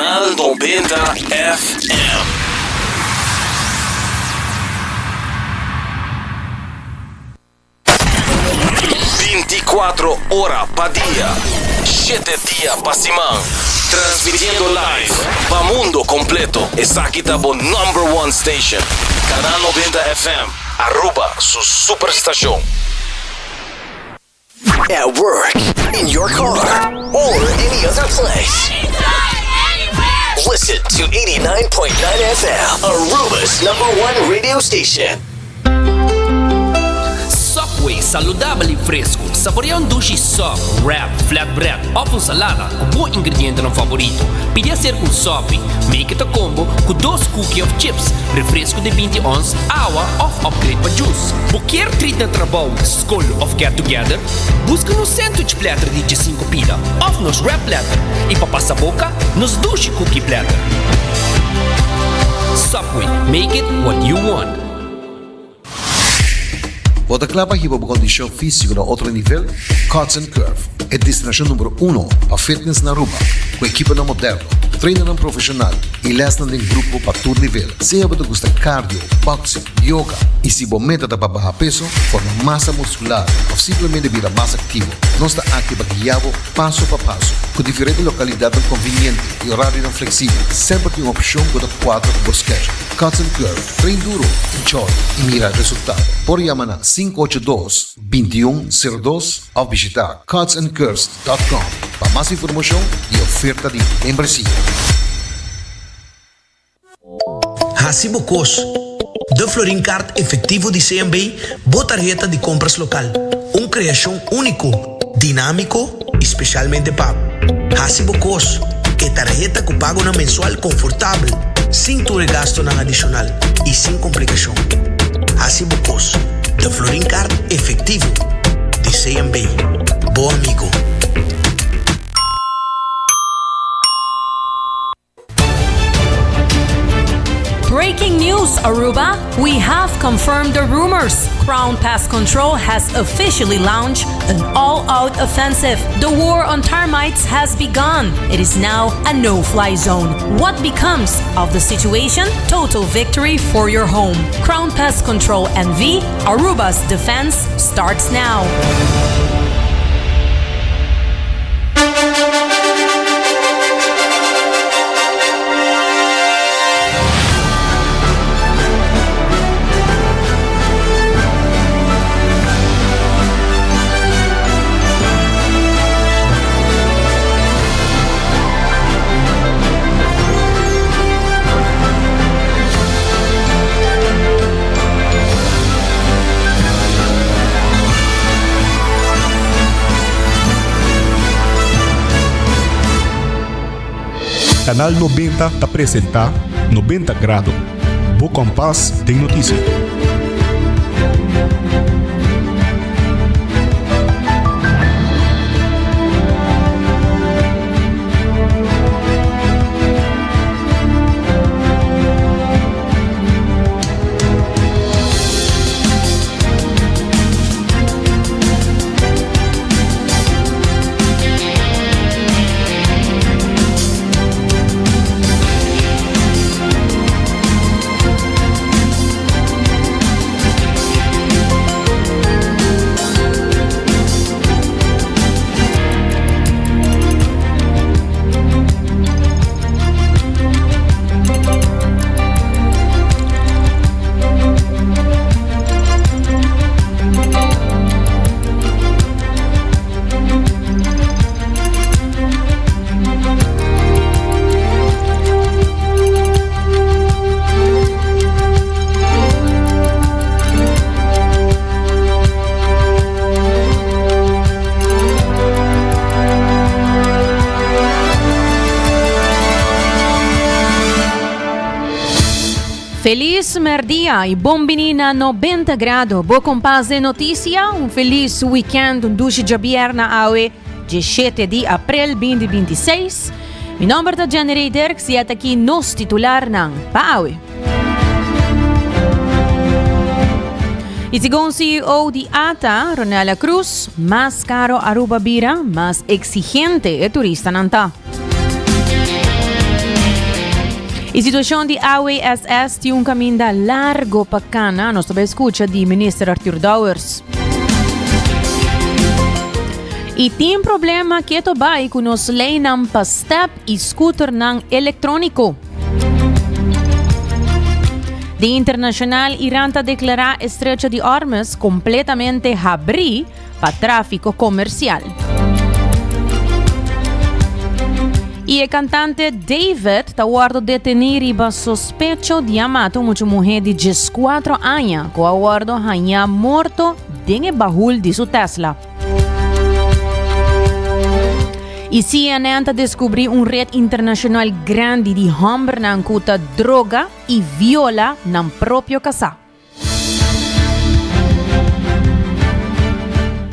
Canal 90 FM. Binticuatro ora pa dia, shete dia pa siman. Transmitiendo live pa mundo completo. Esaki ta bo number one station. Canal 90 FM, Aruba su superstacion. At work, in your car, or any other place. Listen to 89.9 FM, Aruba's number one radio station. Subway, saludabel y fresco. Saborea un dushi sub, wrap, flatbread of un salada cu bo ingredientenan favorito. Pidi hacer un Subway. Make it a combo cu dos cookie of chips, refresco di binti ons, awa of upgrade pa juice. Bo kier treat na trabou, skol of get together? Buska nos sandwich platter di djesinku pida of nos wrap platter y pa pasa boca, nos dushi cookie platter. Subway, make it what you want. Bo ta kla pa hiba bo kondishon físiko na otro nivel? Cuts and Curve, e destinashon numero uno pa fitness na Aruba, ku ekiponan moderno, trainernan profeshonal i lèsnan den grupo pa tur nivel. Sea bo ta gusta cardio, boxing, yoga i si bo meta ta pa baha peso, forma masa muskular òf simplemente bira mas aktivo, nos ta aki pa guia bo paso pa paso. Ku diferente lokalidatnan konviniente i orarionan fleksibel, semper tin un opshon ku ta kuadra ku bo schedule. Cuts and Curve, train duro, enjoy i mira resultado. Por yama na 582 2102 òf bishita cutsandcurves dot com pa mas informashon i oferta di membresia. Hasi bo kos. De Florin Card Efectivo di CMB, bo tarheta di compras local. Un creacion unico, dinamico y specialmente pa bo. Hasi bo kos. E tarheta cu pagonan mensual confortabel, sin tur e gastonan adicional y sin complicacion. Hasi bo kos. De Florin Card Efectivo di CMB. Bo amigo. Breaking news, Aruba! We have confirmed the rumors. Crown Pest Control has officially launched an all-out offensive. The war on termites has begun. It is now a no-fly zone. What becomes of the situation? Total victory for your home. Crown Pest Control NV, Aruba's defense starts now. Canal 90 ta presenta 90 Grado, bo kompas den noticia. Felis merdia y bon bini na 90 Grado, bo kompas den noticia. Un felis weekend, un dushi djabierna awe, 17 di april 2026. Mi nomber ta Jenny Ray Dirks y at aki nos titularnan pa awe. Y segun CEO di ATA, Ronella Cruz, mas caro Aruba bira, mas exigente e turistanan ta. E situacion di AWSS tin un caminda largo pa cana, nos ta bay scucha di Minister Arthur Dowers. Y tin problema keto bay cu nos leynan pa step y scooternan electronico. Di internacional, Iran ta declara estrecho di Hormuz completamente habri pa tráfiko komersial. I e kantante David ta wòrdu detení riba sospecho di a mata un mucha muhé di dieskuatro aña ku a wòrdu hañá morto den e bahul di su Tesla. I CNN ta deskubrí un ret internashonal grandi di hòmbernan ku ta droga i viola nan propio kasá.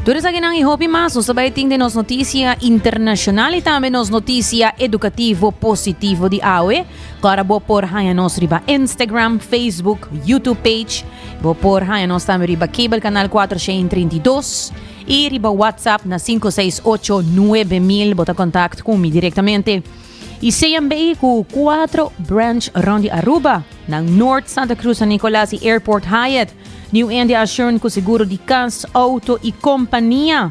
Tur esakinan y hopi mas nos ta bay tin den nos noticia internacional y tambe nos noticia educativo positivo di awe. Cora bo por haya nos riba Instagram, Facebook, YouTube page. Bo por haya nos tambe riba cable canal 432 y riba WhatsApp na 568 9000. Bo ta contact cu mi directamente. Y CMB cu cuatro branch rond di Aruba, na Noord, Santa Cruz, San Nicolas y Airport Hyatt. New India Assurance cu seguro di cas, auto y compania.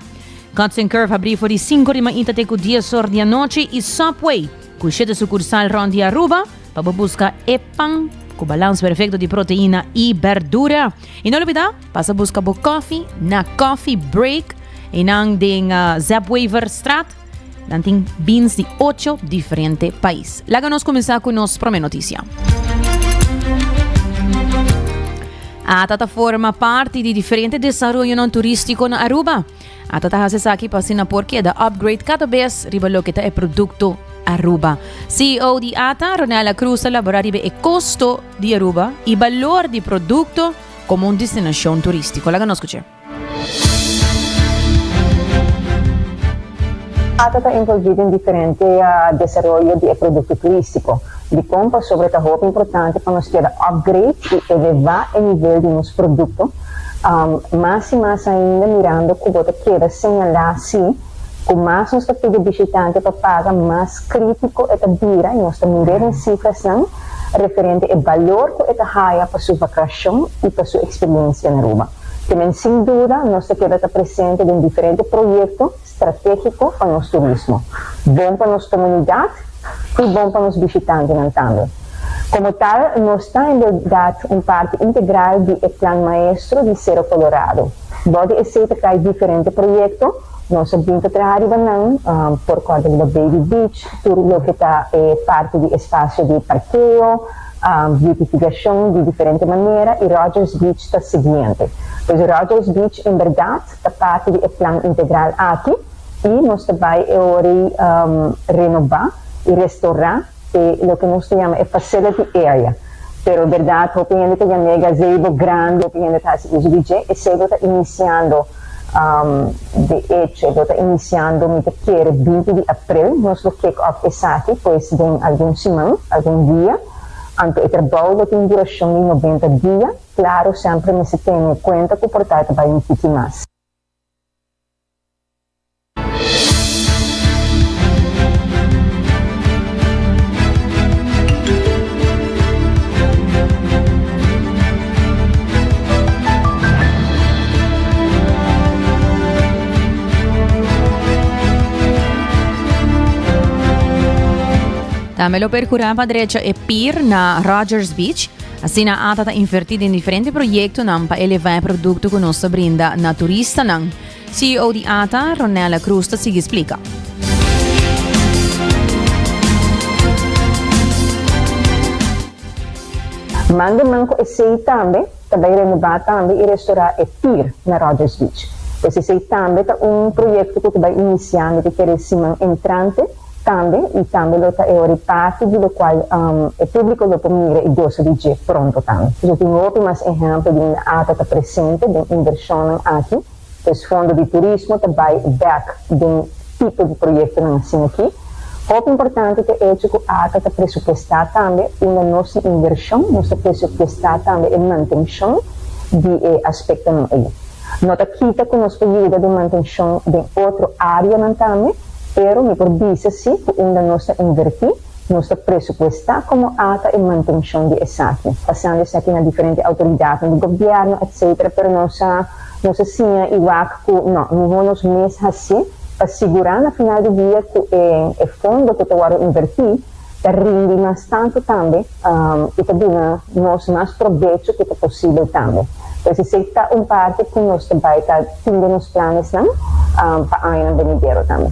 Cuts and Curve habri for di cinco di mainta te cu dies or di anochi y Subway cu shete sucursal rond di Aruba pa bo busca e pan cu balans perfecto di proteina y berdura. Y no lubida, pasa busca bo koffie na Coffee Break, einan den Zep Weverstraat. Nan tin beans di ocho diferente pais. Laga nos kuminsá ku nos promé notisia. Ata ta forma parti di diferente desaroyonan turístiko na Aruba. Ata ta hasi esaki pa asina por keda upgrade kada bes riba loke ta e produkto Aruba. CEO di ata, Ronella Cruz, ta labora riba e kosto di Aruba i balor di produkto komo un destinashon turístiko. Laga nos skuch'é. Ata ta envolví den diferente desaroyo di e produkto turístiko. Dikon? Pasobra ta hopi importante pa nos keda upgrade i elevá e nivel di nos produkto mas i mas ainda mirando ku bo ta keda señalá si ku mas nos ta pidi bishitante pa paga mas krítiko e ta bira i nos ta mir'é den sifrasnan referente e balor ku e ta haya pa su vakashon i pa su eksperiensia na Aruba. Temen sin duda nos ta keda ta presente den diferente proyekto stratégiko pa nos turismo, bon pa nos komunidat i bon pa nos bishitantenan tambe. Komo tal nos ta en berdat un parti integral di e Plan Maestro di Sero Colorado. Bou di esei ta kai diferente proyekto, nos a bin ta traha riba nan, por kòrda riba Baby Beach, tur loke ta e parti di espasio di parkeo, Beautificacion di diferente manera y Rogers Beach ta siguiente. Pues Rogers Beach en berdad ta parti di e plan integral aki y nos ta bay e ora ey renoba y restaura e loke nos ta yama e facility area. Pero berdad hopi hende ta yam'e e gazebo grandi, hopi hende ta haci uso di dje. Esey lo ta iniciando de hecho lo ta iniciando mi ta kere binti di april nos lo kick off esaki pues den algun siman, algun dia. Anto e trabou lo tin duracion di noventa dia, claro semper mester tene cuenta cu por ta e ta bay un tiki mas. Tambe lo percura pa drecha e pier na Rogers Beach. Asina ata ta inverti den diferente proyectonan pa eleva e producto cu nos ta brinda na turistanan. CEO di ata, Ronella Cruz ta sigui splica. Man den man ku esei tambe ta bai renobá tambe i restorá e pir na Rogers Beach. Pues esei tambe ta un proyekto ku ta bai inisiá mi ta kere siman entrante tambe i tambe lo ta e ora i parti di lokual e públiko lo por mira i gosa di dje pronto tambe. Pues tin hopi mas ehèmpel di unda ata ta presente den invershonnan aki. Pues fondo di turismo ta bai bek den tipo di proyectonan asina aki. Hopi importante ta e hecho cu ata ta presupuesta tambe unda nos tin inversion, nos ta presupuesta tambe e mantencion di e aspectonan ey. No ta kita cu nos por yuda den mantencion den otro areanan tambe, pero mi por bisa si cu unda nos ta inverti. Nos ta presupuestá komo ata e mantenshon di esaki, pasando esaki na diferente outoridatnan di gobièrnu etcetera, pero nos a nos a siña i wak ku no, mihó nos mes hasié pa sigurá na final di dia ku e e fondo ku ta wòrdu invertí ta rindi mas tantu tambe i ta duna nos mas probecho ku ta posibel tambe. Pues esei ta un parti ku nos ta bai ta tin den nos planesnan pa añanan benidero tambe.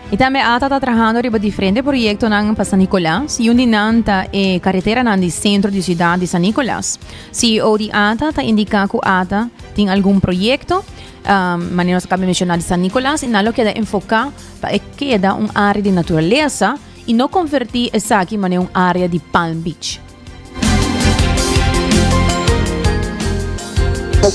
Y tambe ATA ta trahando riba diferente proyectonan pa San Nicolas y un di nan ta e carreteranan di centro di ciudad di San Nicolas. CEO di ATA ta indica cu ATA tin algun proyecto Manera nos a caba di menciona di San Nicolas y nan lo keda enfoca pa e keda un area di naturaleza y no converti esaki manera un area di Palm Beach.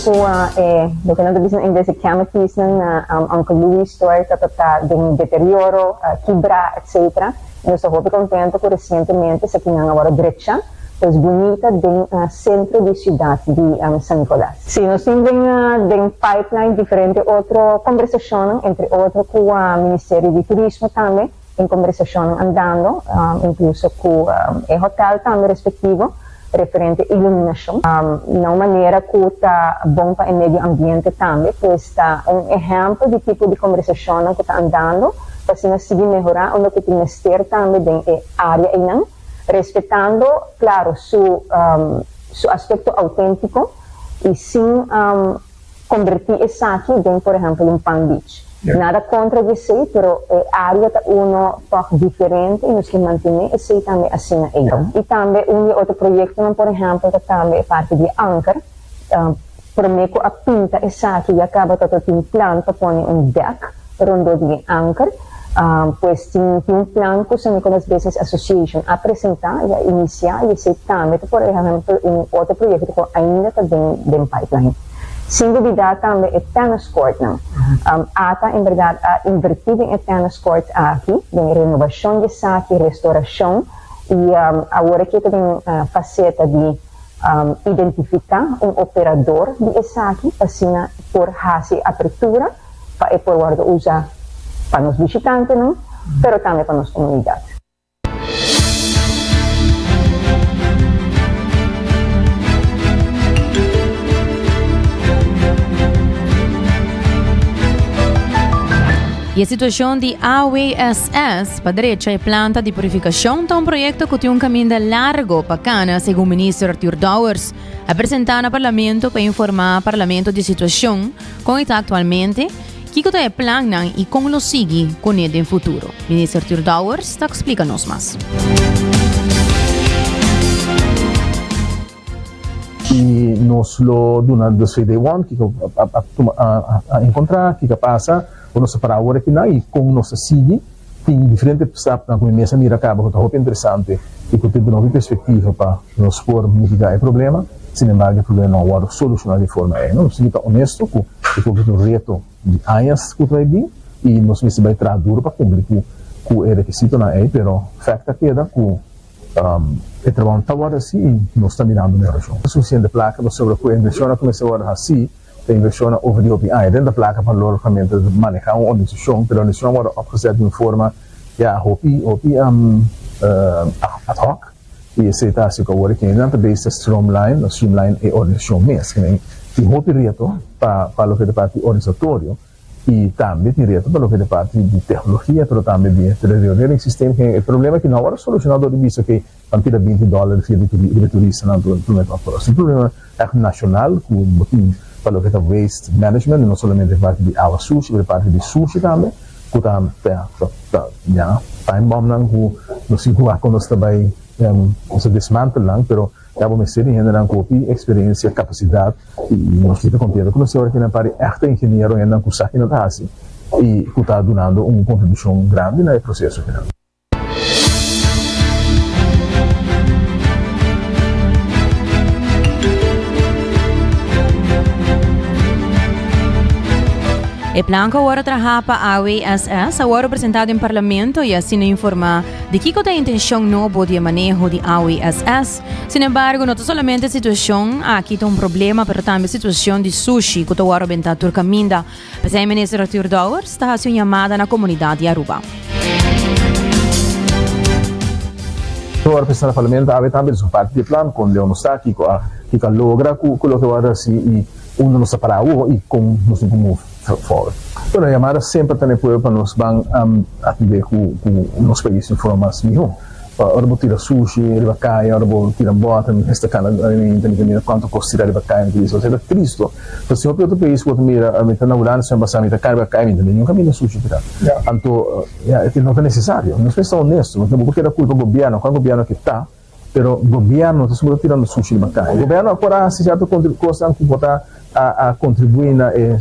Cu e loke nan ta bisa na ingles e canopiesnan na Uncle Louis Store ta ta den deterioro, kibra etc. Nos ta hopi contento cu recientemente esakinan a worde drecha. Pues bunita den centro di ciudad di San Nicolas. Si, nos tin den den pipeline diferente otro conversacionnan, entre otro cu Ministerio di Turismo tambe tin conversacionnan andando, incluso cu e hotel tambe respectivo referente iluminacion na un manera cu ta bon pa e medio ambiente tambe. Pues ta un ehempel di tipo di conversacionnan cu ta andando pa asina sigui mehora unda cu tin mester tambe den e area eynan. Respetando, claro, su su aspecto autentico y sin converti esaki den, por ehempel, un Palm Beach. Nada contra di esey, pero e area ta uno toch diferente y nos ke mantene esey tambe asina ey. Y tambe un di e otro proyectonan, por ehempel, ta tambe e parti di e anker. Prome cu a pinta esaki ya caba ta tin plan pa pone un dek rondó di e anker. Pues tin tin un plan cu San Nicolas Business Association a presenta y a inicia y esey tambe ta por ehempel un otro proyecto cu ainda ta den den pipeline. Sin dubida tambe e tennis courtnan. Ata en berdad a inverti den e tennis courts aki, den e renovacion di esaki, restoracion y awor aki ta den faceta di Identifiká un operador di esaki pa asina por hasi e apertura pa e por wòrdu usa pa nos bishitantenan pero tambe pa nos komunidat. Y e situacion di AWSS pa drecha e planta di purificacion ta un proyecto cu tin un caminda largo pa cana, segun Minister Arthur Dowers a presenta na Parlamento pa informa Parlamento di e situacion con e ta actualmente, kico ta e plannan y con lo sigui cune den futuro. Minister Arthur Dowers ta splica nos mas. Y nos lo duna dus VD one kiko a tuma a encontra, kiko a pasa, con nos ta para awor akinan y con nos ta sigui. Tin diferente stapnan cu mi mes a mira caba cu ta hopi interesante y cu ta duna hopi perspectiva pa nos por mitiga e problema. Sin embargo e problema no a wordo soluciona di forma ey. Nos tin cu ta honesto cu e por ta un reto di añas cu ta bay bin y nos mester bay traha duro pa cumpli cu cu e requisitonan ey, pero fact ta keda cu E trabou ta wòrdu hasí i nos ta mirando mehorashon. Sufisiente plaka pasobra ku e invershonnan ku mester wòrdu hasí ta invershonnan over di hopi aña. Den ta plaka pa lógikamente manehá un organisashon, pero e organisashon a wòrdu òpgezet di un forma ya hopi hopi ad hoc i esei ta hasi ku awor e kendenan ta bezig ta stroomline òf streamline e organisashon mes. Tin hopi reto pa loke ta parti organisatorio. Y tambe tin reto pa loke ta parti di tecnologia, pero tambe di e rioleringssysteem. E problema aki no a worde soluciona door di bisa cu nan tira binti dollar via di riba e turistanan anto e problema ta opgelost. Un problema echt nacional cu bo tin pa loke ta waste management, no solamente e parti di awa sushi, pero e parti di sushi tambe cu ta ta ya time bombnan cu nos tin cu wak con nos ta bay nos ta dismantle nan, pero ya bo mester di hendenan cu hopi experiencia, capacidad. I nos ta kontento ku nos ora kinan par di èkte ingeniero hendenan ku sa kinan ta hasi i ku ta dunando un kontribushon grandi na e proseso kinan. E plan ku awor a traha pa AWSS a wòrdu presentá den Parlamento i asina informá di kiko ta e intenshon nobo di e maneho di AWSS. Sinembargo, no ta solamente e situashon aki ta un problema, pero tambe e situashon di sushi ku ta wòrdu bentá tur kaminda. P'esei Minister Arthur Dowers ta hasi un yamada na komunidat di Aruba. Ora presenta na Parlamento awe tambe ta su parti di e plan kon Leon nos ta, kiko a kiko a logra ku ku loke wòrdu hasi i unda nos ta pará awo i kon nos tin ku move forward. Bueno, e yamada semper ta na e pueblo pa nos ban atendé ku ku nos pais di un forma mas mihó. Ora bo tira sushi riba kaya, ora bo tira bòter, mi mester kana mi ta mira kuantu kos tira riba kaya, mi ta bisa, ta tristo. Pero si hopi otro pais ku bo ta mira, mi ta na Hulanda siman pasá, mi ta kana riba kaya, mi no ta mira niun kaminda sushi tira. Anto, ya, e no ta nesesario. Nos mester ta honesto, bo por keda kulpa gobièrnu, kua gobièrnu ke ta, pero gobièrnu ta sigur ta tirando sushi riba kaya. Gobièrnu a por a hasi sierto kosnan ku por ta a kontribuí na e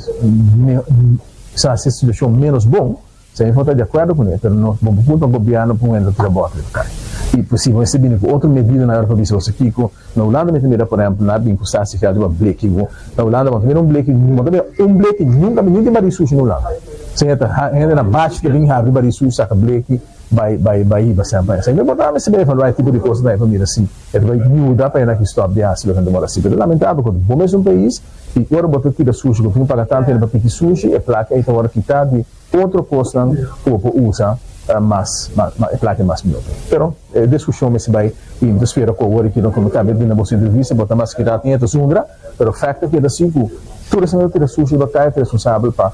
hasi e situashon ménos bon. Señor por ta di akuerdo kuné, pero no bo por kulpa gobièrnu pa un hende ta tira bòt riba kai. I pues si bo mester bini ku otro medida na Europa bisa boso kiko, na Hulanda mi ta mira por ehèmpel nan a bin ku statiegeld riba bleki ku na Hulanda bo no ta mira un bleki, bo no ta mira un bleki nunka mi nunka barí sushi na Hulanda. Señor ta hende na bachi ta bin habri barí sushi saka bleki bai bai bai hiba semper. Esei mi por ta mester bai evaluá e tipo di kos ta pa mira si e ta bai yuda pa hende aki stòp di hasi loke nan ta mor hasi. Pero lamentabel ku bo mes un pais i ora bo ta tira sushi ku bo tin ku paga tantu hende pa piki sushi e plaka ei ta wòrdu kitá di Otro kosnan ku bo por usa mas e plaka e mas mihó. Pero e diskushon mester bai i mi ta spera ku awor aki ku mi kaba di duna boso entrevista bo ta mas keda tin e ta zundra, pero fèkt ta keda si ku tur esnan ta tira sushi riba kaya ta responsabel pa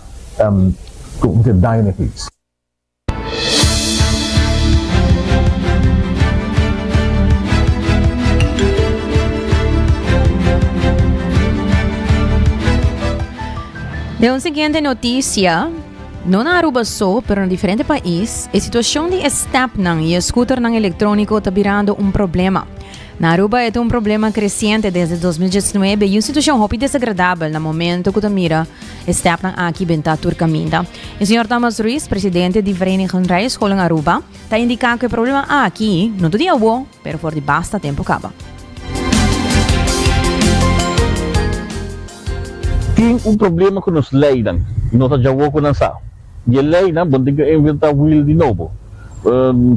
ku ta daño na e pais. Den un siguiente noticia, no na Aruba so, pero na diferente pais, e situacion di e stepnan y e scooternan electronico ta birando un problema. Na Aruba e ta un problema creciente desde 2019 y un situacion hopi desagradabel na momento cu ta mira e stepnan aki benta tur caminda. E señor Thomas Ruiz, presidente di Vereniging Rijscholen Aruba, ta indica cu e problema aki no ta di awo, pero for di basta tempo caba. Tin un problema ku nos leinan, i no ta djawo ku nan sa. Di e leinan bo no tin ku inventá wiel di nobo.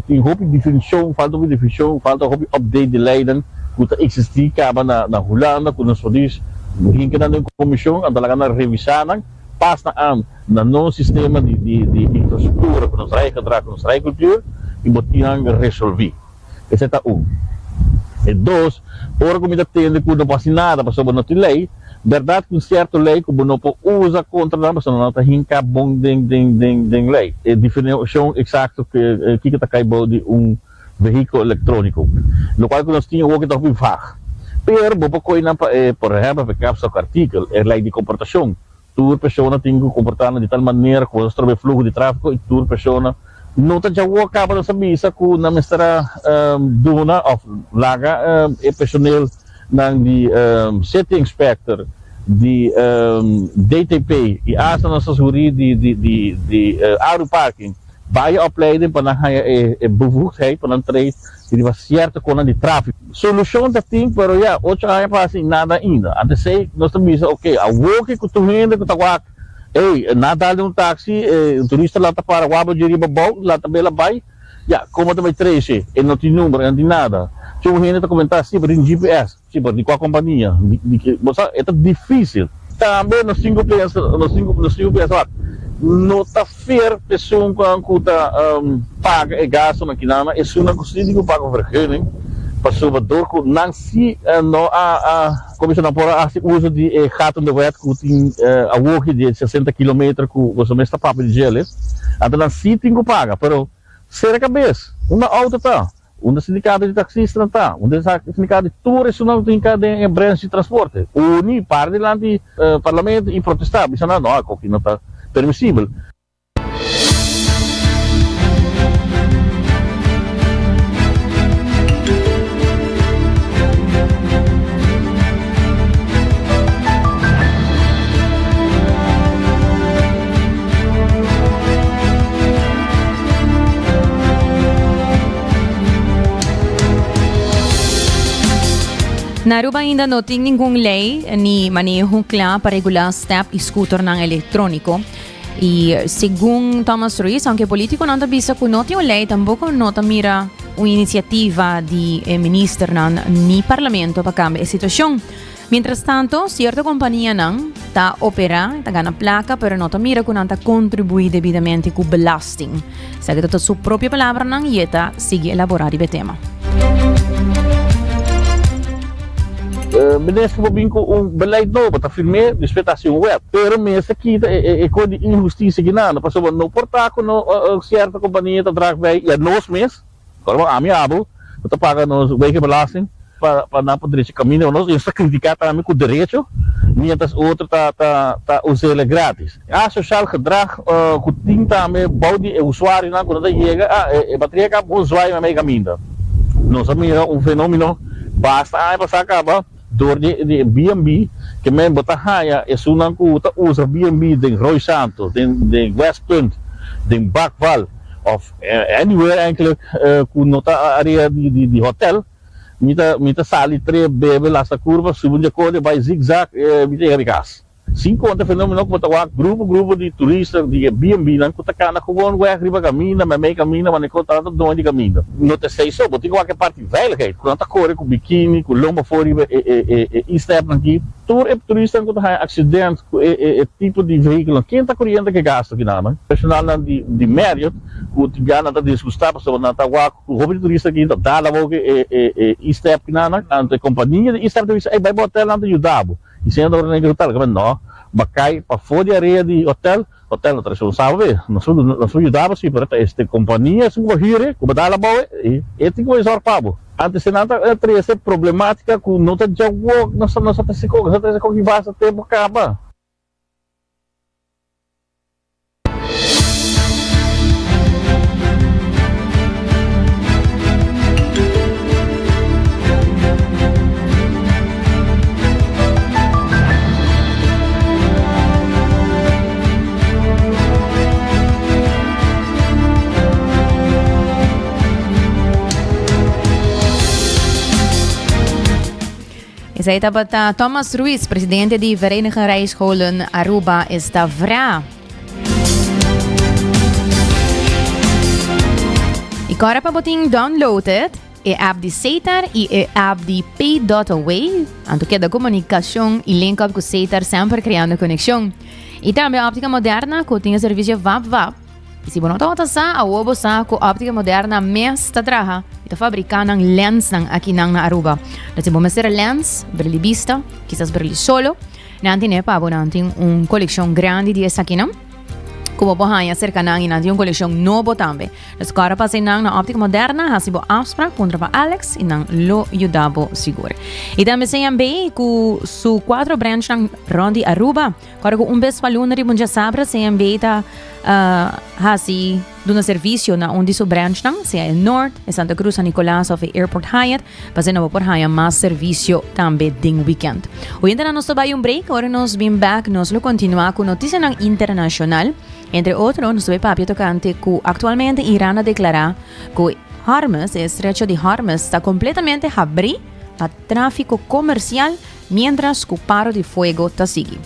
Tin hopi definishon, falta hopi definishon, falta hopi update di leinan ku ta eksistí kaba na Hulanda ku nos por dis hinka nan den un komishon anto laga nan revisá nan, pas nan an na nos sistema di infrastruktura ku nos rijgedrag, ku nos rijcultuur i bo tin nan resolví. Esei ta un. E dos, ora ku mi ta tende ku no por hasi nada pasobra bo no tin lei, bèrdat ku un sierto lei ku bo no por usa kontra nan pasobra nan no ta hinká bon den den den den lei. E definishon eksakto kiko ta kai bou di un vehíkulo elektróniko, lokual ku nos tin awor ku ta hopi vag. Pero bo por kohe nan pa e, por ehèmpel, pa e kapstokartikel, e lei di komportashon. Tur persona tin ku komportá nan di tal manera ku bo ta stroba e fluho di tráfiko i tur persona no ta djawo kaba nos a bisa ku nan mester a duna òf laga e personel nan di city inspector, di DTP i asta nos a sugerí di di Aru Parking bai e opleiding pa nan haña e bevoegdheid pa nan trei riba sierto konan di tráfiko. Solushon ta tin, pero ya, ocho aña pasa i nada ainda. Antes esei nos ta bisa, oke, awoki ku tur hende ku ta wak, ey, nan dal den un taksi, e un turista la ta para wak bo dje riba bou, la ta bela bai, ya, komo ta bai trese? E no tin number, e no tin nada. Tjeu hende ta komentá, si, pero tin GPS. Si, pero di kua kompania? Di, di ke? Bo sa, e ta difísil. Tambe nos tin ku pensa, nos tin ku, nos tin ku pensa, wak, no ta fair pa esun ku ta paga e gastunan kinan, esunnan ku si tin ku paga vergunning, pasobra dor ku nan si no a, a, komo bisa, nan por a hasi uso di e gat in de wet ku tin awoki di e sesenta kilometer ku boso mes ta papia di djele, anto nan si tin ku paga, pero sera kabes, unda outo ta? Unda sindikato di taksistanan ta? Unda e sindikato di tur esunnan ku ta hinká den e brens di transporte? Uni, para dilanti parlamento i protestá, bisa nan, no, esaki no ta permisibel. Na Aruba ainda no tin ningun ley ni maneho cla pa regula step y scooternan electronico. Y segun Thomas Ruiz, aunke politiconan ta bisa cu no tin un ley, tampoco no ta mira un iniciativa di e ministernan ni parlamento pa cambia e situacion. Mientras tanto, cierto companianan ta opera, ta gana placa, pero no ta mira cu nan ta contribui debidamente cu belasting. Esaki ta su propio palabranan y e ta sigui elabora riba e tema. Minister por bin cu un beleid nobo, ta firm'é, despues ta haci un wet. Pero mester kita e cos di inhusticia aki nan, pasobra no por ta cu no cierto compania ta draag bij y a nos mes, Ora ami abo bo ta paga nos wegenbelasting pa pa nan por drecha caminda pa nos y nos ta critica tambe cu derecho mientras otro ta ta ta usele gratis. Asociaal gedrag cu tin tambe bou di e usuarionan cu no ta yega ah e bateria caba bon zwaai mei caminda. Nos a mira un fenomeno basta aña pasa caba. Dor di e BNB ke men bo ta haña esunnan ku ta usa BNB den Rooi Santo, den West Punt, den Bakval of anywhere enkele ku no ta area di hotel. Mi ta mi ta sali tre bebe lasta kurva subi un djakote bai zigzag mi ta yega mi kas. Sin konta e fenomeno ku bo ta wak grupo grupo di turista di e B&B nan ku ta kana gewoon wèg riba kaminda, meimei kaminda, manera ku nan ta doño di kaminda. No ta esei so, bo tin ku wak e parti veiligheid, ku nan ta kore ku bikini, ku lomba for riba e e e e-stepnan aki. Tur e turistanan ku ta haña aksident ku e e e tipo di vehíkulonan, ken ta kuriendo ke gastu akinan? Personalnan di di Marriott ku tin bia nan ta disgustá pasobra nan ta wak ku hopi di turista aki ta dal abou ke e e e e-step kinan. Anto e kompania di e-step ta bisa, ey bai bo hotel nan ta yuda bo. Y señor ta ordené hotel, kiba no, ba cay pafó di area di hotel, hotel no ta responsabel p'e, nos nos por yuda bo si, pero ta este compania esun cu bo hür e, cu bo dal abou e, e tin cu bay zorg pa bo. Antes nan ta trece problematica cu no ta djawo, nos nos a trece nos a trece koki basta tempo caba. Esei tabata Thomas Ruiz, presidente di Vereniging Rijscholen Aruba esta vra. Y kora pa botin downloaded e app di Setar y e app di Pay.away. Anto keda comunicacion y link up cu Setar semper creando conexion. Y tambe Optica Moderna cu tin e servicio VAP VAP. Y si bo no tabata sa, awo bo sa cu Optica Moderna mes ta traha y ta fabrica nan lensnan akinan na Aruba. Dus si bo mester lens, bril di bista, kisas bril di solo, nan tine pa bo. Nan tin un coleccion grandi di esakinan cu bo por haña cerca nan y nan tin un coleccion nobo tambe. Dus kòrda pasa einan na Optica Moderna, hasi bo afspraak, puntra pa Alex y nan lo yuda bo sigur. Y tambe CMB cu su cuatro branchnan rond di Aruba. Kòrda ku un bes pa luna riba un djasabra CMB ta hasi duna servisio na un di su branchnan, sea e Noord, e Santa Cruz, San Nicolas òf e Airport Hyatt, pa asina bo por haña mas servisio tambe den wikènt. Oyentenan nos ta bai un break, ora nos bin bèk nos lo kontinuá ku notisianan internashonal. Entre otro nos ta bai papia tokante ku aktualmente Iran a deklará ku Hormuz, e estrecho di Hormuz ta kompletamente habrí pa tráfiko komersial. Mientras cu paro di fuego ta sigui.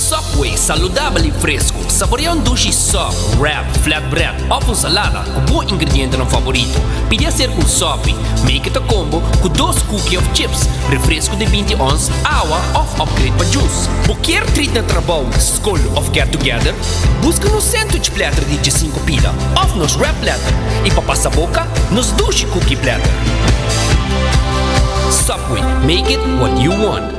Subway, saludabel y fresco. Saborea un dushi sub, wrap, flatbread of un salada cu bo ingredientenan favorito. Pidi hacer un sopi. Make it a combo cu dos cookie of chips, refresco di binti ons, awa of upgrade pa juice. Bo kier treat na trabou, scol of get together? Busca nos sandwich platter di djesinku pida of nos wrap platter y pa pasa boca nos dushi cookie platter. Subway, make it what you want.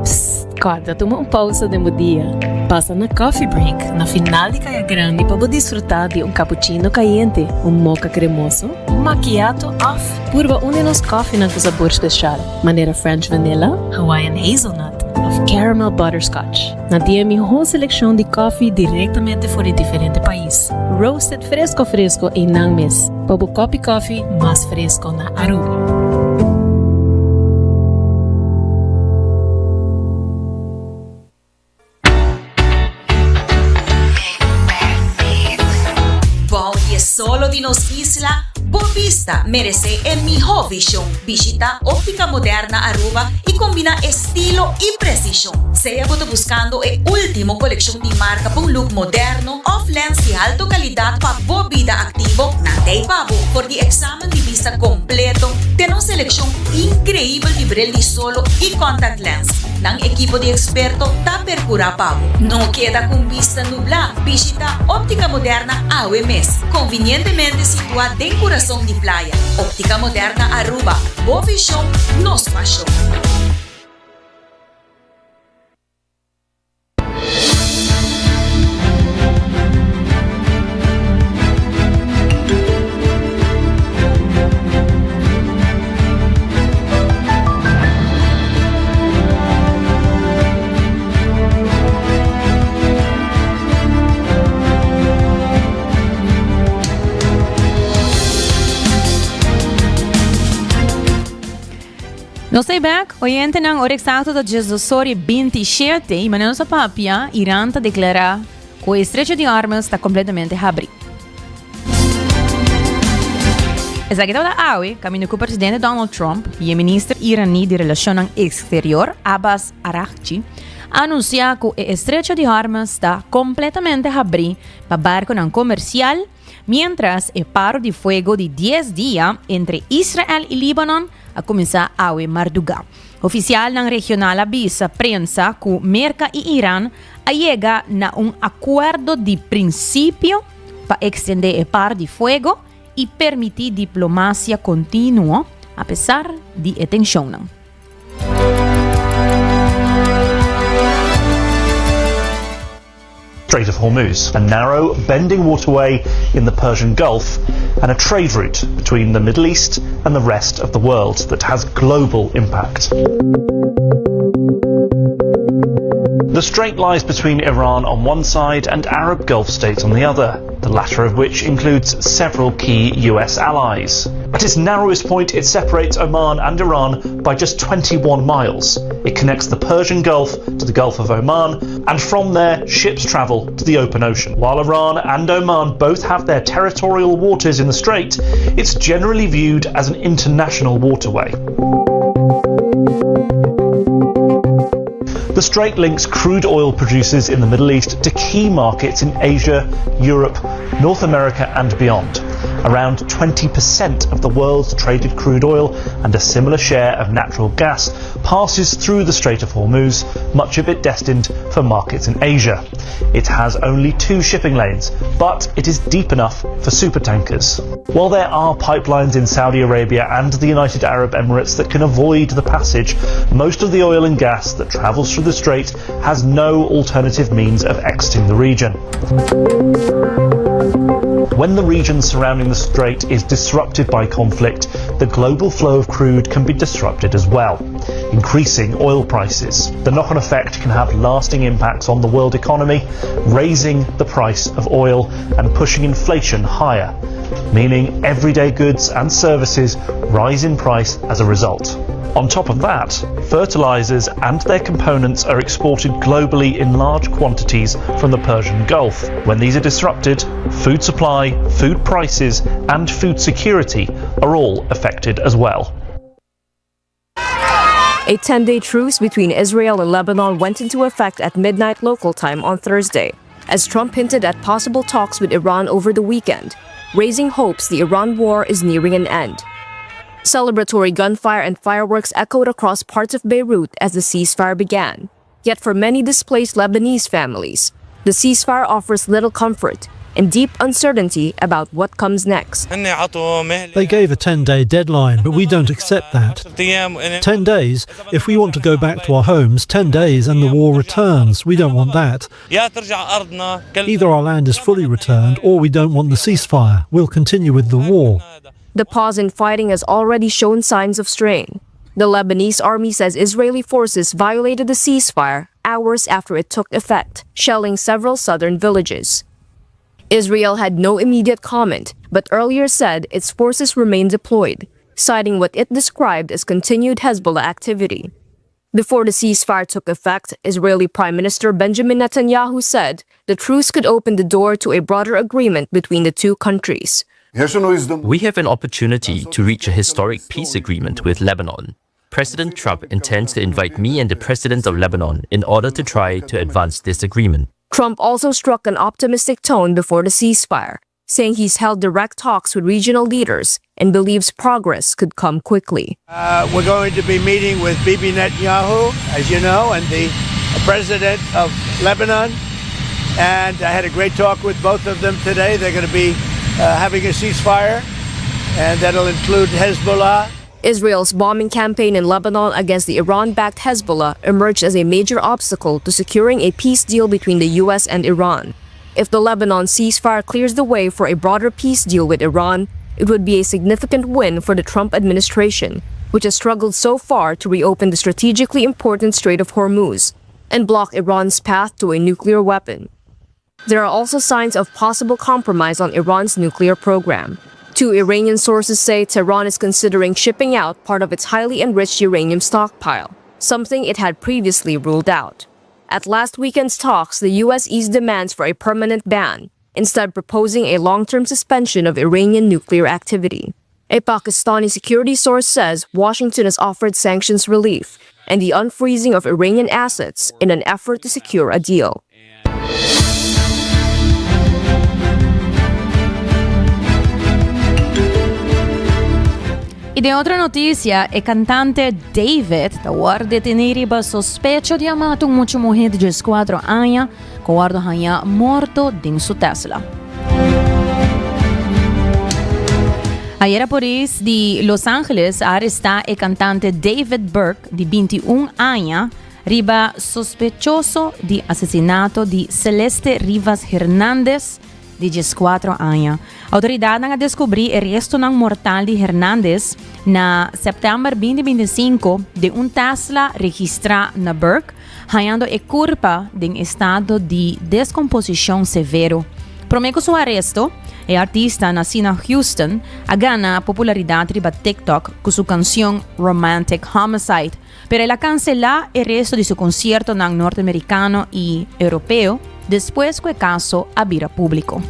Psst, kòrda tuma un pousa den bo dia. Pasa na Coffee Break na final di Kaya Grandi pa bo disfrutá di un cappuccino kayente, un mocha kremoso, un macchiato òf purba un di nos kòfinan ku sabor spesial, manera French vanilla, Hawaiian hazelnut òf caramel butterscotch. Nan tin e mihó selekshon di kòfi direktamente for di diferente pais, roasted fresko fresko einan mes, pa bo kòpi kòfi mas fresko na Aruba. Bou di e solo di nos isla, bo bista. bista merece e miho vision. Bishita Optica Moderna Aruba y combina estilo y precision. Sea bo ta buscando e ultimo coleccion di marca pa un look moderno of lens di alto calidad pa bo bida activo, nan t'ey pa bo. For di examen di bista completo te nos seleccion increibel di bril di solo y contact lens. Nan ekipo di experto ta percura pa bo. No keda cu un bista nubla, bishita Optica Moderna awe mes. Convinientemente situa den curason di playa. Optica Moderna Aruba, bo vision, nos pasion. Nos ta back, oyentenan, ora exacto ta 12 y 27 y manera nos a papia, Iran ta declara cu e estrecho di Hormuz ta completamente habri. Esaki tabata awe, caminda cu presidente Donald Trump y e minister iraní di Relacionnan Exterior, Abbas Araghchi, a anuncia cu e estrecho di Hormuz ta completamente habri pa barconan comercial, mientras e paro di fuego di dies dia entre Israel y Libanon a cuminsa awe marduga. Oficialnan regional a bisa prensa cu Merca y Iran a yega na un acuerdo di principio pa extende e par di fuego y permiti diplomacia continuo a pesar di e tensionnan. Strait of Hormuz, a narrow, bending waterway in the Persian Gulf and a trade route between the Middle East and the rest of the world that has global impact. The strait lies between Iran on one side and Arab Gulf states on the other, the latter of which includes several key US allies. At its narrowest point, it separates Oman and Iran by just 21 miles. It connects the Persian Gulf to the Gulf of Oman, and from there, ships travel to the open ocean. While Iran and Oman both have their territorial waters in the strait, it's generally viewed as an international waterway. The strait links crude oil producers in the Middle East to key markets in Asia, Europe, North America, and beyond. Around 20% of the world's traded crude oil and a similar share of natural gas passes through the Strait of Hormuz, much of it destined for markets in Asia. It has only two shipping lanes, but it is deep enough for supertankers. While there are pipelines in Saudi Arabia and the United Arab Emirates that can avoid the passage, most of the oil and gas that travels through the strait has no alternative means of exiting the region. When the region surrounding the strait is disrupted by conflict, the global flow of crude can be disrupted as well, increasing oil prices. The knock on effect can have lasting impacts on the world economy, raising the price of oil and pushing inflation higher, meaning everyday goods and services rise in price as a result. On top of that, fertilizers and their components are exported globally in large quantities from the Persian Gulf. When these are disrupted, food supply, food prices, and food security are all affected as well. A 10 day truce between Israel and Lebanon went into effect at midnight local time on Thursday, as Trump hinted at possible talks with Iran over the weekend, raising hopes the Iran war is nearing an end. Celebratory gunfire and fireworks echoed across parts of Beirut as the ceasefire began. Yet for many displaced Lebanese families, the ceasefire offers little comfort and deep uncertainty about what comes next. They gave a 10 day deadline, but we don't accept that. 10 days, if we want to go back to our homes, 10 days and the war returns. We don't want that. Either our land is fully returned or we don't want the ceasefire. We'll continue with the war. The pause in fighting has already shown signs of strain. The Lebanese army says Israeli forces violated the ceasefire hours after it took effect, shelling several southern villages. Israel had no immediate comment, but earlier said its forces remain deployed, citing what it described as continued Hezbollah activity. Before the ceasefire took effect, Israeli Prime Minister Benjamin Netanyahu said the truce could open the door to a broader agreement between the two countries. We have an opportunity to reach a historic peace agreement with Lebanon. President Trump intends to invite me and the president of Lebanon in order to try to advance this agreement. Trump also struck an optimistic tone before the ceasefire, saying he's held direct talks with regional leaders and believes progress could come quickly. Uh, we're going to be meeting with Bibi Netanyahu, as you know, and the president of Lebanon. And I had a great talk with both of them today. They're going to be uh, having a ceasefire, and that'll include Hezbollah. Israel's bombing campaign in Lebanon against the Iran backed Hezbollah emerged as a major obstacle to securing a peace deal between the U.S. and Iran. If the Lebanon ceasefire clears the way for a broader peace deal with Iran, it would be a significant win for the Trump administration, which has struggled so far to reopen the strategically important Strait of Hormuz and block Iran's path to a nuclear weapon. There are also signs of possible compromise on Iran's nuclear program. Two Iranian sources say Tehran is considering shipping out part of its highly enriched uranium stockpile, something it had previously ruled out. At last weekend's talks, the U.S. eased demands for a permanent ban, instead proposing a long-term suspension of Iranian nuclear activity. A Pakistani security source says Washington has offered sanctions relief and the unfreezing of Iranian assets in an effort to secure a deal. Y den otro noticia, e cantante David ta wordo deteni riba sospecho di a mata un mucha muhe di diescuatro aña cu a wordo haña morto den su Tesla. Ayera polis di Los Angeles a aresta e cantante David Burke di binti un aña riba sospechoso di asesinato di Celeste Rivas Hernandez di diescuatro aña. Autoridadnan a descubri e restonan mortal di Hernandez na september binti binticinco den un Tesla registra na Burke, hañando e curpa den estado di descomposicion severo. Prome cu su aresto, e artista naci na Houston a gana popularidad riba TikTok cu su cancion Romantic Homicide, pero el a cancelá e resto di su conciertonan norteamericano y europeo despues cu e caso a bira publico.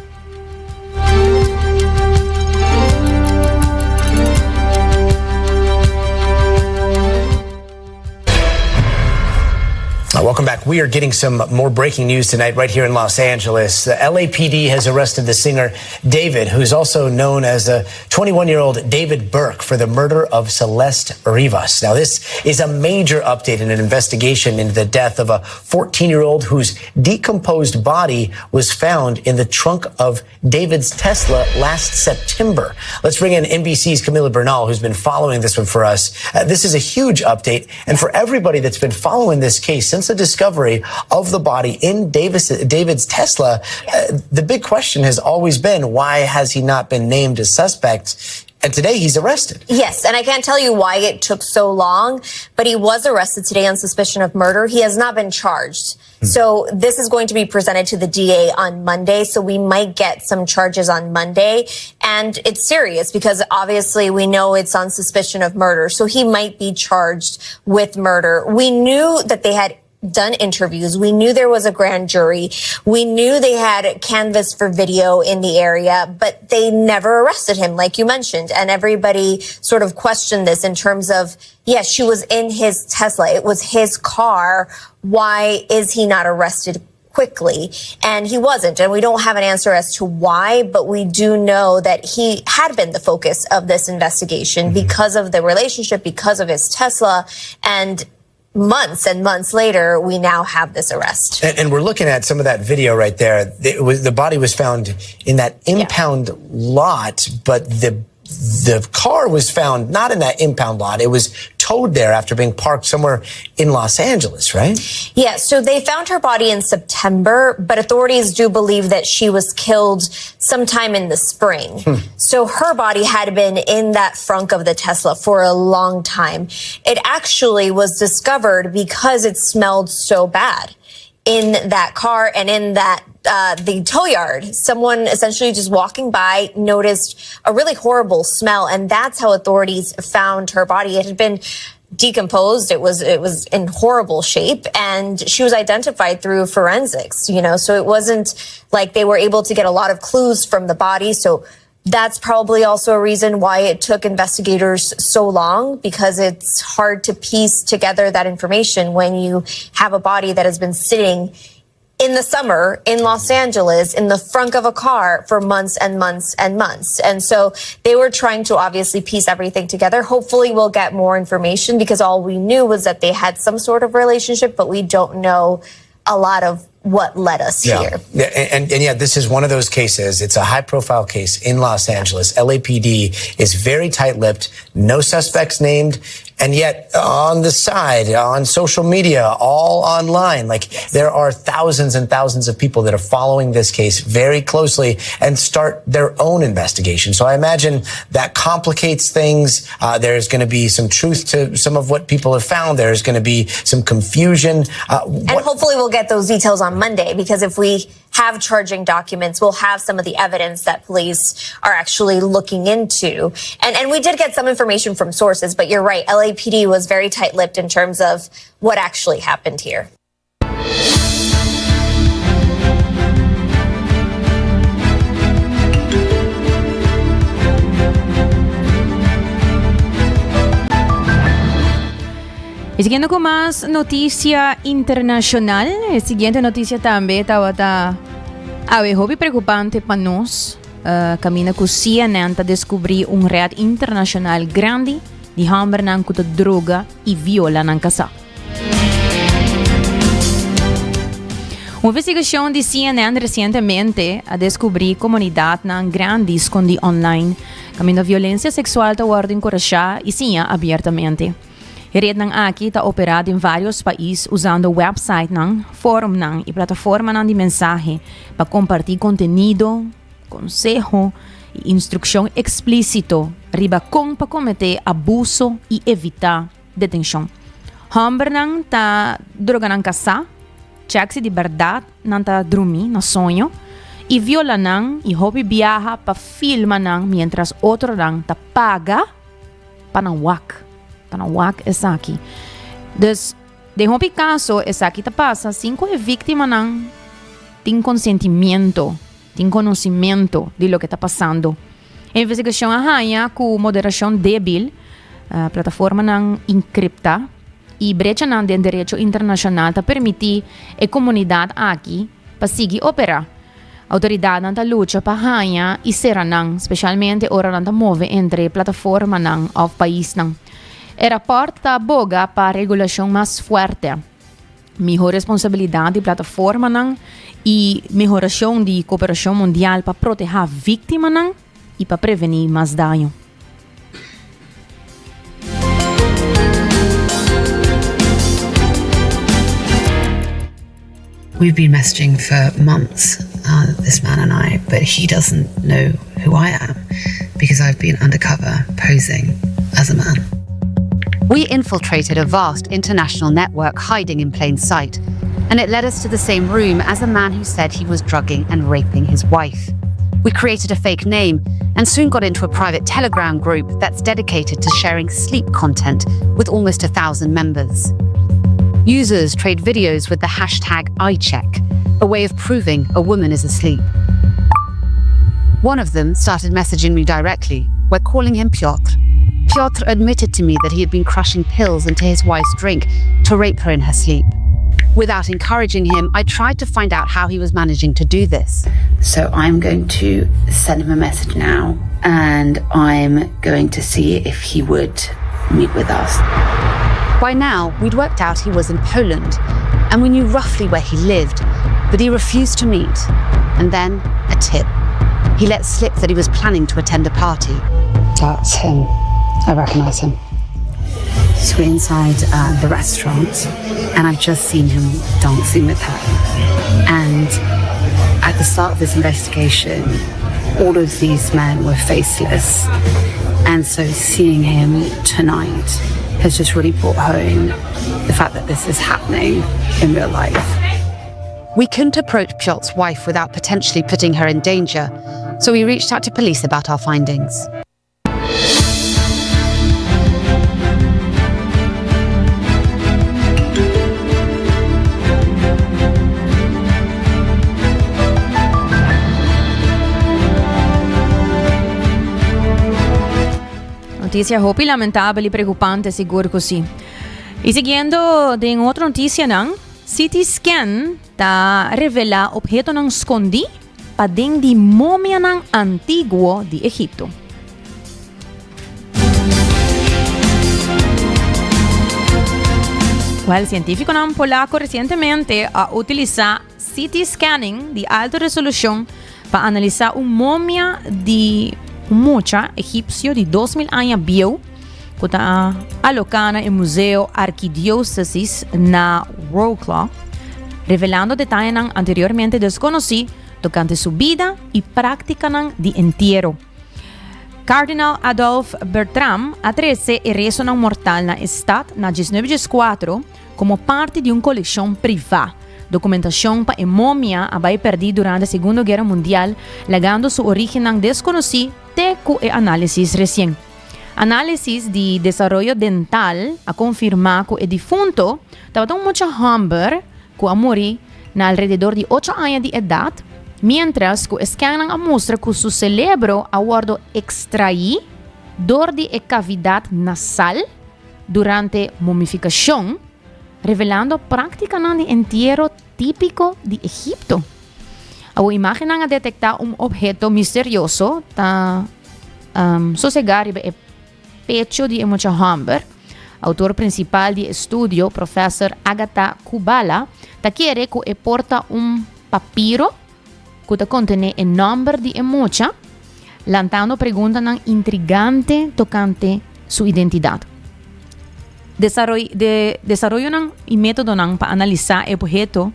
Welcome back. We are getting some more breaking news tonight right here in Los Angeles. The LAPD has arrested the singer David, who's also known as the 21 year old David Burke, for the murder of Celeste Rivas. Now, this is a major update in an investigation into the death of a 14 year old whose decomposed body was found in the trunk of David's Tesla last September. Let's bring in NBC's Camila Bernal, who's been following this one for us. Uh, this is a huge update. And for everybody that's been following this case since the discovery of the body in Davis, David's Tesla, uh, the big question has always been why has he not been named a suspect? And today he's arrested. Yes, and I can't tell you why it took so long, but he was arrested today on suspicion of murder. He has not been charged. Hmm. So this is going to be presented to the DA on Monday. So we might get some charges on Monday. And it's serious because obviously we know it's on suspicion of murder. So he might be charged with murder. We knew that they had done interviews. We knew there was a grand jury. We knew they had canvas for video in the area, but they never arrested him, like you mentioned. And everybody sort of questioned this in terms of, yes, she was in his Tesla. It was his car. Why is he not arrested quickly? And he wasn't. And we don't have an answer as to why, but we do know that he had been the focus of this investigation mm-hmm. because of the relationship, because of his Tesla. And months and months later, we now have this arrest. And, and we're looking at some of that video right there. It was, the body was found in that impound yeah. lot, but the the car was found not in that impound lot. It was towed there after being parked somewhere in Los Angeles, right? Yeah. So they found her body in September, but authorities do believe that she was killed sometime in the spring. Hmm. So her body had been in that frunk of the Tesla for a long time. It actually was discovered because it smelled so bad in that car and in that uh, the tow yard. Someone essentially just walking by noticed a really horrible smell, and that's how authorities found her body. It had been decomposed. It was it was in horrible shape, and she was identified through forensics. You know, so it wasn't like they were able to get a lot of clues from the body. So That's probably also a reason why it took investigators so long because it's hard to piece together that information when you have a body that has been sitting in the summer in Los Angeles in the front of a car for months and months and months. And so they were trying to obviously piece everything together. Hopefully we'll get more information because all we knew was that they had some sort of relationship, but we don't know a lot of what led us yeah. here. Yeah, and, and, yeah, this is one of those cases. It's a high profile case in Los Angeles. LAPD is very tight lipped, no suspects named. And yet on the side, on social media, all online, like yes. there are thousands and thousands of people that are following this case very closely and start their own investigation. So I imagine that complicates things. Uh, there's going to be some truth to some of what people have found. There's going to be some confusion. Uh, and hopefully we'll get those details on Monday because if we have charging documents, we'll have some of the evidence that police are actually looking into. And, and we did get some information from sources, but you're right. LAPD was very tight lipped in terms of what actually happened here. Y siguiendo cu mas noticia internacional, e siguiente noticia tambe tabata awe hopi preocupante pa nos. Uh, camina cu CNN ta descubri un red internacional grandi di hombernan cu ta droga y viola nan casa. Un investigacion di CNN recientemente a descubri comunidadnan grandi scondi online, caminda violencia sexual ta wordo encourasha y siña abiertamente. E rednan aki ta operá den vários pais usando websitenan, forumnan i plataformanan di mensahe pa kompartí kontenido, konseho i instrukshon eksplísito riba kon pa kometé abuso i evitá detenshon. Hòmbernan ta droga nan kasá, chèk si di bèrdat nan ta drumí na soño, i viola nan i hopi biaha pa filma nan miéntras otronan ta paga pa nan wak, pa nan wak esaki. Dus, den hopi kaso esaki ta pasa sin ku e víktimanan tin konsentimiento, tin konosimento di loke ta pasando. E investigashon a haña ku moderashon débil, plataformanan enkriptá i brechanan den derecho internashonal ta permití e komunidat aki pa sigui operá. Autoridadnan ta lucha pa haña i sera nan, specialmente ora nan ta move entre plataformanan of paisnan. E raport ta boga pa regulacion mas fuerte, miho responsabilidad di plataformanan i mehoracion di cooperacion mundial pa proteha victimanan i pa preveni mas daño. We've been messaging for months, uh, this man and I, but he doesn't know who I am because I've been undercover posing as a man. We infiltrated a vast international network hiding in plain sight, and it led us to the same room as a man who said he was drugging and raping his wife. We created a fake name and soon got into a private Telegram group that's dedicated to sharing sleep content with almost a thousand members. Users trade videos with the hashtag iCheck, a way of proving a woman is asleep. One of them started messaging me directly. We're calling him Piotr. Piotr admitted to me that he had been crushing pills into his wife's drink to rape her in her sleep. Without encouraging him, I tried to find out how he was managing to do this. So I'm going to send him a message now and I'm going to see if he would meet with us. By now, we'd worked out he was in Poland and we knew roughly where he lived, but he refused to meet. And then a tip. He let slip that he was planning to attend a party. That's him. I recognize him. So we're inside uh, the restaurant, and I've just seen him dancing with her. And at the start of this investigation, all of these men were faceless. And so seeing him tonight has just really brought home the fact that this is happening in real life. We couldn't approach Piotr's wife without potentially putting her in danger, so we reached out to police about our findings. Noticia hopi lamentabel y preocupante, sigur cu si. Y siguiendo den otro noticianan, CT scan ta revela obhetonan scondi paden di momianan antiguo di Egipto. Wel, cientificonan polaco recientemente a utilisa CT scanning di alto resolucion pa analisa un momia di un mucha egipcio di 2000 aña bieu cu ta aloca na e Museo Archidiocesis na Wroclaw, revelando detayenan anteriormente desconoci tocante su bida y practicanan di entiero. Cardinal Adolf Bertram a trece e restonan mortal na e stad na 1914 como parti di un coleccion priva. Documentacion pa e momia a bay perdi durante Segundo Guera Mundial, lagando su origennan desconoci te cu e analisis recien. Analisis di desaroyo dental a confirma cu e difunto tabata un mucha homber cu a muri na alrededor di ocho aña di edad, mientras cu e scannan a mustra cu su celebro a wordo extraí dor di e cavidad nasal durante momificacion, revelando practicanan di entiero típico di Egipto. Awor imágennan a detektá un obheto misterioso ta um, sosegá riba e pecho di e mucha hòmber. Autor prinsipal di e estudio, professor Agatha Kubala, ta kere ku e por ta un papiro ku ta kontené e nòmber di e mucha, lantando preguntanan intrigante tokante su identidat. Desaroy, de, desaroyonan y métodonan pa analisá e obheto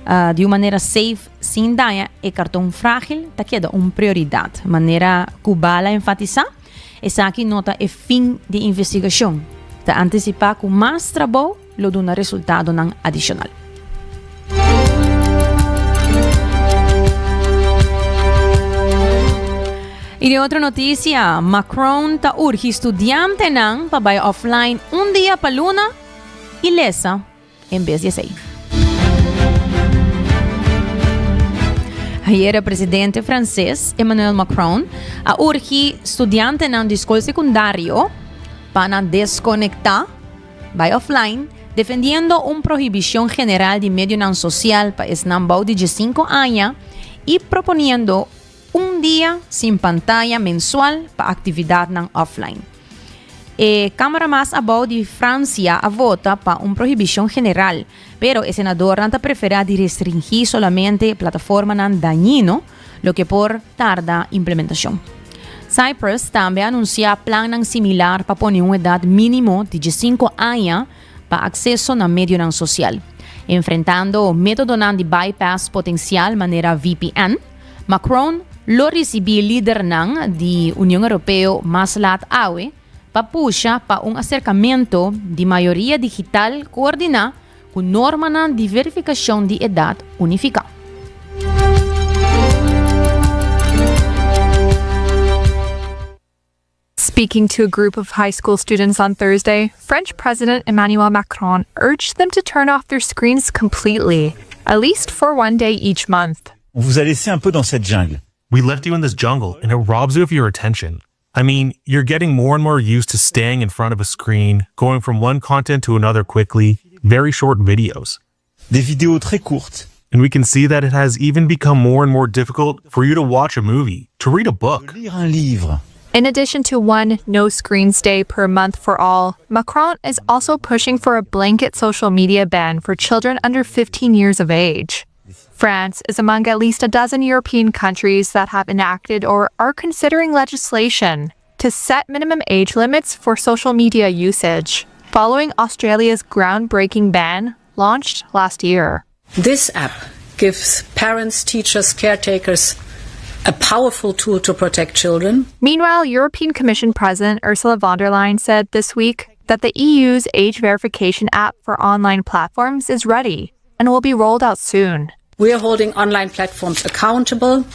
uh, di un manera safe sin daña e karton frágil ta keda un prioridat. Manera Kubala enfatisá, esaki no ta e fin di investigashon. Ta antisipá ku mas trabou lo duna resultadonan adishonal. Y di otro noticia, Macron ta urgi studiantenan pa bai offline un dia pa luna y lesa en bes di esey. Ayer e presidente frances Emmanuel Macron a urgi studiantenan di skol secundario pa nan desconecta Bai offline, defendiendo un prohibicion general di medionan social pa esnan bou di diescinco aña y proponiendo un dia sin pantaya mensual pa actividadnan offline. E Camara mas abou di Francia a vota pa un prohibicion general, pero e senadornan ta prefera di restringi solamente plataformanan dañino, loke por tarda implementacion. Cyprus tambe a anuncia plannan similar pa pone un edad minimo di diescinco aña pa acceso na medionan social. Enfrentando metodonan di bypass potencial manera VPN, Macron lo ricibi lidernan di Union Europeo mas laat awe pa pusha pa un acercamento di mayoria digital coordina Ku normanan di verifikashon di edat unifiká. Speaking to a group of high school students on Thursday, French President Emmanuel Macron urged them to turn off their screens completely, at least for one day each month. On vous a laissé un peu dans cette jungle. We left you in this jungle and it robs you of your attention. I mean, you're getting more and more used to staying in front of a screen, going from one content to another quickly, very short videos. Des vidéos très courtes. And we can see that it has even become more and more difficult for you to watch a movie, to read a book. Lire un livre. In addition to one no screens day per month for all, Macron is also pushing for a blanket social media ban for children under 15 years of age. France is among at least a dozen European countries that have enacted or are considering legislation to set minimum age limits for social media usage, following Australia's groundbreaking ban launched last year. This app gives parents, teachers, caretakers a powerful tool to protect children. Meanwhile, European Commission President Ursula von der Leyen said this week that the EU's age verification app for online platforms is ready and will be rolled out soon. We are holding online platforms accountable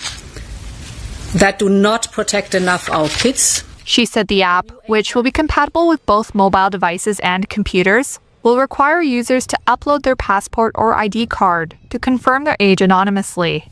that do not protect enough our kids. She said the app, which will be compatible with both mobile devices and computers, will require users to upload their passport or ID card to confirm their age anonymously.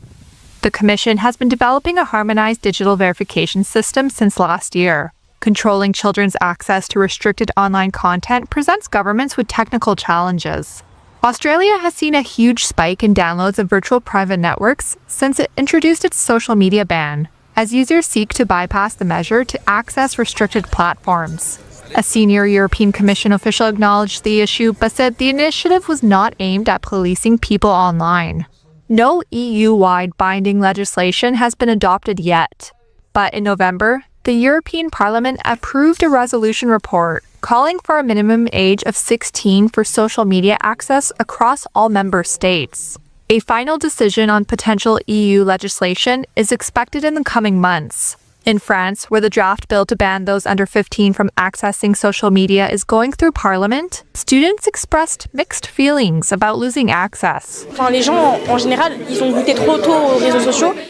The Commission has been developing a harmonized digital verification system since last year. Controlling children's access to restricted online content presents governments with technical challenges. Australia has seen a huge spike in downloads of virtual private networks since it introduced its social media ban, as users seek to bypass the measure to access restricted platforms. A senior European Commission official acknowledged the issue but said the initiative was not aimed at policing people online. No EU wide binding legislation has been adopted yet. But in November, the European Parliament approved a resolution report calling for a minimum age of 16 for social media access across all member states. A final decision on potential EU legislation is expected in the coming months. In France, where the draft bill to ban those under 15 from accessing social media is going through parliament, students expressed mixed feelings about losing access.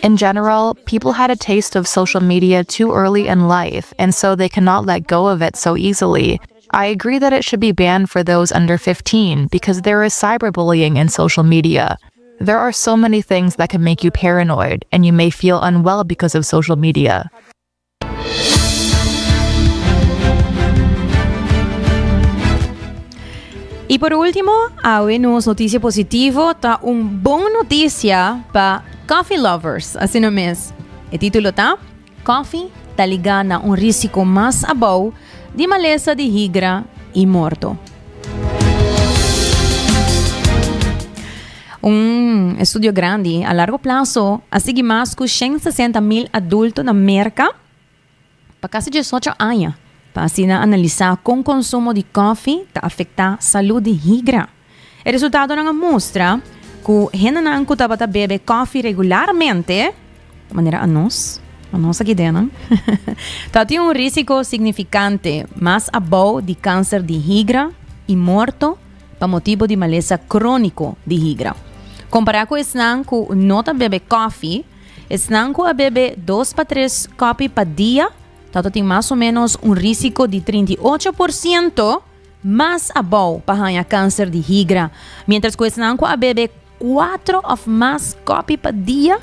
In general, people had a taste of social media too early in life, and so they cannot let go of it so easily. I agree that it should be banned for those under 15 because there is cyberbullying in social media. There are so many things that can make you paranoid, and you may feel unwell because of social media. Y por ultimo, awe nos noticia positivo ta un bon noticia pa coffee lovers, asina mes. E titulo ta, Coffee ta ligá na un rísiko mas abou di malesa di higra i morto. Un estudio grandi a largo plaso a sigui mas ku 160 mil adulto na Merka pa kasi 18 aña pa asina analisá kon konsumo di kòfi ta afektá salú di higra. E resultadonan a mustra ku hendenan ku tabata bebe kòfi regularmente, manera anos, anos aki den nan, ta tin un rísiko signifikante mas abou di kanser di higra i morto pa motibu di malesa króniko di higra. Kompará ku esnan ku no ta bebe kòfi, esnan ku a bebe dos pa tres kòpi pa dia ta tin mas o ménos un rísiko di 38 por siento mas abou pa haña kanser di higra, miéntras ku esnan ku a bebe kuatro òf mas kòpi pa dia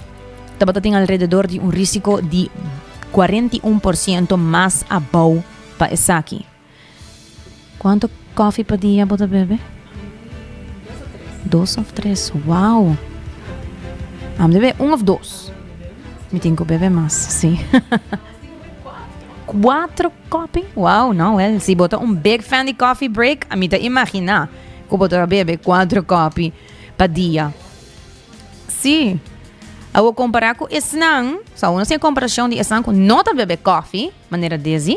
tabata tin alrededor di un rísiko di 41 por siento mas abou pa esaki. Kuantu kòfi pa dia bo ta bebe? Dos òf tres. Wow! Ami ta bebe un òf dos. Mi tin ku bebe mas, sí. Kuatro kopi? Wow, no, wel, si bo ta un big fan di coffee break, ami ta imagina ku bo ta bebe kuatro kopi pa dia. Sí. Awo kompará ku esnan, so awo nos tin e komparashon di esnan ku no ta bebe kofi, manera Desi,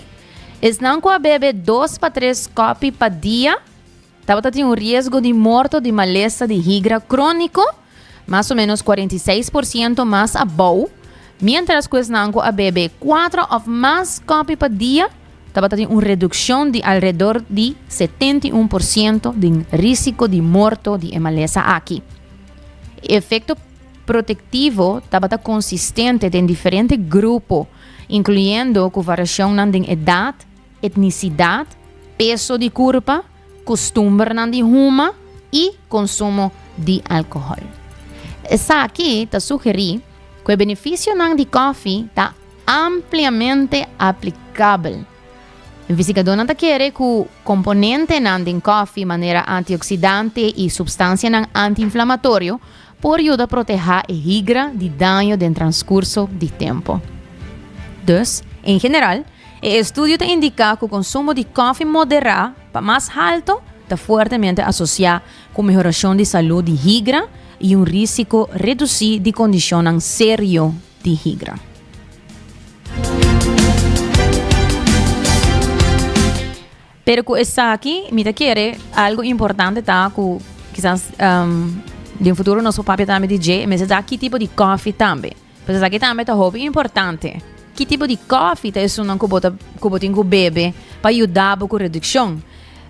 esnan ku a bebe dos pa tres kopi pa dia, tabata tin un riesgo di morto di malesa di higra króniko mas o ménos 46 por siento mas abou, miéntras ku esnan ku a bebe kuatro òf mas kòpi pa dia tabata tin un redukshon di alrededor di 71 por siento den rísiko di morto di e malesa aki. E efekto protektivo tabata konsistente den diferente grupo, inkluyendo ku variashonnan den edat, etnisidat, peso di kurpa, kustumbernan di huma i konsumo di alkohòl. Esaki ta sugerí ku e benefisionan di kòfi ta ampliamente aplikabel. Investigadónan ta kere ku komponentenan den kòfi manera antioksidante i supstansianan antiinflamatorio por yuda protehá e higra di daño den transkurso di tempu. Dus, en general, E estudio ta indiká ku konsumo di kòfi moderá pa mas haltu ta fuertemente asosiá ku mehorashon di salú di higra i un rísiko redusí di kondishonnan serio di higra. Pero ku esaki mi ta kere algu importante ta ku kisas den futuro nos por papia tambe di dje, mester sa ki tipo di kòfi tambe. Pues esaki tambe ta hopi importante. Ki tipo di koffie ta esunnan ku bo ta ku bo tin ku bebe pa yuda bo ku redukshon?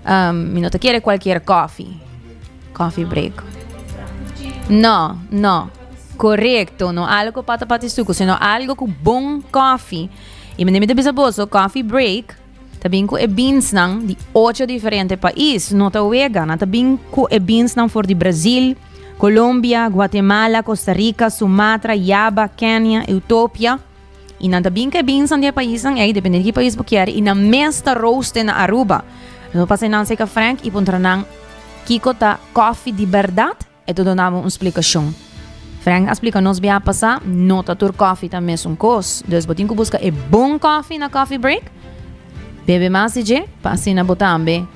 Um, mi no ta kere kualkier koffie. Coffee break. No, no. Korekto, no algo pata pata suku, sino algo ku bon koffie. I mi ta bisa boso, coffee break ta bin ku e beansnan di ocho diferente pais. No ta wega, nan ta bin ku e beansnan for di Brazil, Colombia, Guatemala, Costa Rica, Sumatra, Java, Kenia, Ethiopia. Y nan ta bin cu e beansnan di e paisnan ey, depende di ki pais bo kier, y nan mes ta roaste na Aruba. Nos a pasa nan cerca Frank y puntra nan kico ta coffee di berdad, e ta duna bo un splicacion. Frank a splica nos bia pasa, no ta tur coffee ta mesun cos. Dus bo tin cu busca e bon coffee na Coffee Break, bebe mas di dje, pa asina bo tambe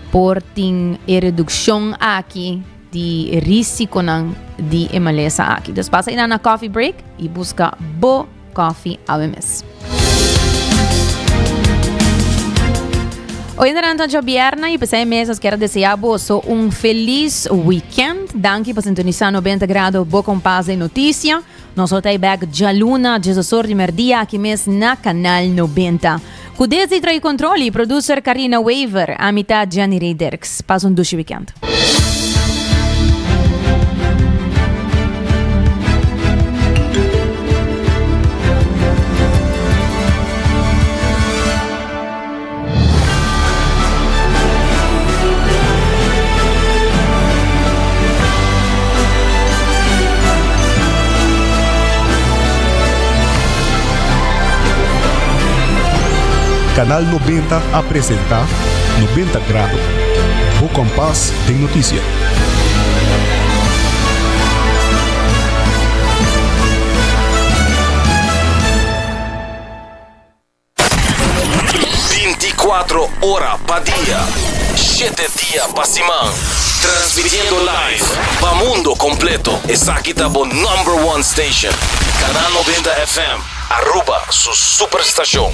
por tin e reduccion aki di risiconan di e malesa aki. Dus pasa einan na Coffee Break y busca bo coffee awe mes. Hoy ta djabierna y pesey mes nos kier desea boso un feliz weekend. Danki pa sintonisa 90 Grado bo kompas de noticia. Nos lo ta back djaluna, 10 di merdia aki mes na Canal 90. Cu desde trai control y producer Carina Weaver, ami ta Jenny Ray Dirks. Pasa un dushi weekend. Canal 90 a presenta 90 Grado, bo kompas den notisia. 24 ora pa dia, 7 dia pa siman. Transmitiendo live pa mundo completo. Esaki ta bo number one station. Canal 90 FM, Aruba su superstacion.